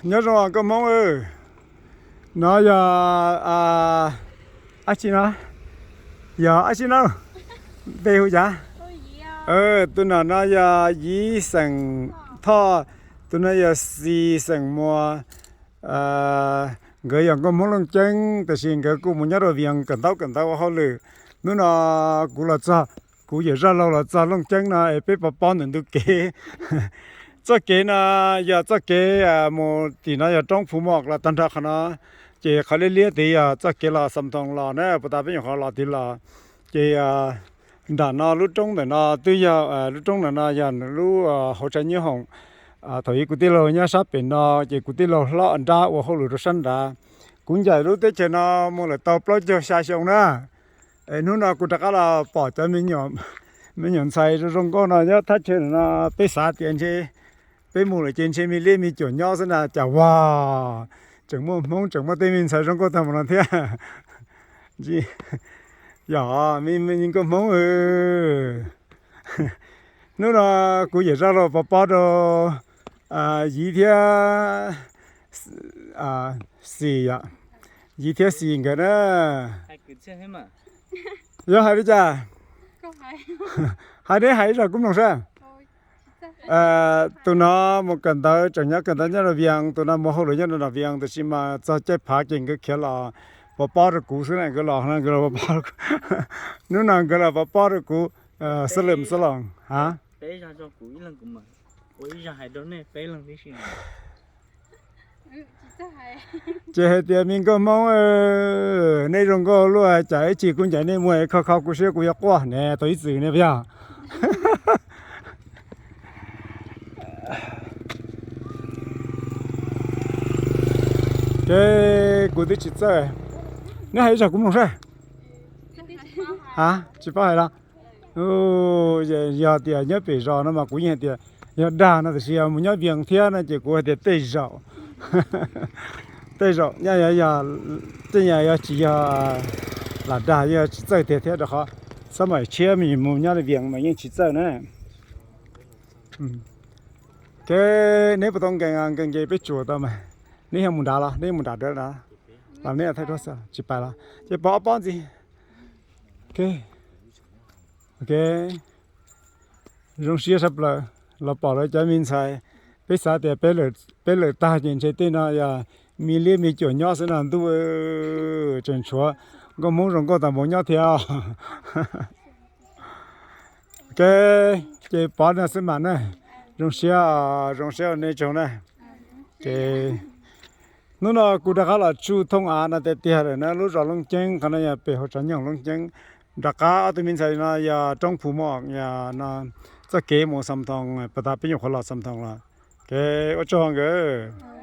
Nyob zoo nkauj Hmoob. No yog dab tsi no? Yog dab tsi no? Npe hu cas? Tus no no yog Yiv xeem Thoj, tus no yog Xis xeem Muas. Nkawd yog nkauj Hmoob Looj Ceeb, tiam sis nkawd kuj mus nyob rau Vias kawm ntaub kawm ntawv ua hauj lwm. Hnub no kuv los txog, kuv yawm zaj laug los txog Looj Ceeb no es peb pov pob ntawm ntug kev. Txoj kev no yog txoj kev mus tim no yog roob Phu Mom los tag nrho qhov no, ces qhov liab liab tid yog txoj kev los Xam Thoos los na, puas tas peb nyuam qhuav los tid los. Ces nram no lub roob ntawm no twb yog, lub roob ntawm no yog lub hauv tsev nyob hoom. Thaum ub kuv tij laug nyob sab pem no, ces kuv tij laug hlob nrab ua hauj lwm rau sab nrad. Kuv ncaim lub teb chaws no mus lawm tau plaub caug xya xyoo na. Es hnub no kuv rov qab los pom cov me nyuam ntxhais zoo zoo nkauj no nyob thaj chaw no, peb xav tias ntshe peb mus lawm ces ntshe me liab me cuam nyob xwb na, cas vag tseem muaj Hmoob, tseem muaj tej me ntxhais zoo nkauj tag npaum no thiab. Yog me nkauj Hmoob. Hnub no kuv yawm zaj laug pov pob rau Yiv thiab Xis, Yiv thiab Xis nkawd na. Yog hais li cas? Hais neb hais ib zag kuv mloog saib. Tus no mus kawm ntawv, tseem nyob kawm ntawv nyob rau Vias, tus no mus hauj lwm nyob rau Vias, tiam sis mas txog caij phav ces nkawd khiav los pov pob rau kuv xwb na, nkawd los no nkawd los pov pob. Hnub no nkawd los pov pob rau kuv. Xab lwm xab loos ha. Ces hais tias me nkauj Hmoob, nej zoo nkauj luaj, cas ib chim kuv ncaim nej mus kho kho kuv siab kuv yuav quaj ne, tau ib txwm ne puas yog? Ces kuv twb tsis txawj, neb hais ib zag kuv mloog saib. Ha, tsis paub hais los? Yog tias nyob pem zos no mas kuv yeej hais tias yog dag no, tiam sis yog mus nyob Vias thiab no ces kuv hais tias tej zaum, tej zaum, tej zaum yog tsis yog lam dag, yog tsis txawj tiag thiab rau qhov xab maim tshiab me mus nyob Vias mas yeej tsis txawj na. Ces neb puas tau nkees, nkees ces peb tsuas tau mas. Neb yog mus nrad los, neb mus nrad, los neb thaij duab xwb tsis pais los ces pov ob pob ntxiv. Ok, zoo siab sab plaws los pom lawv cov me ntxhais. Peb xav tias peb lawm tag ces ntshe tej no yog me liab me cuam nyob xwb no, ntuj, tseem tshuav nkauj Hmoob zoo nkauj tas npaum nyob thiab. Ok, ces pov no xwb mas na. Zoo siab, zoo siab nej tsoom na. Ces hnub no kuv rov qab los tsuj thooj av no tiag tiag lawm na, lub zos Looj Ceeb, qhov no yog pem hauv tsav nyoog Looj Ceeb. Rov qab ob tug me ntxhais no yog roob Phu Mom, yog no txoj kev mus Xam Thoos, puas tas peb nyuam qhuav los Xam Thoos los. Ok, ua tsaug nkawd.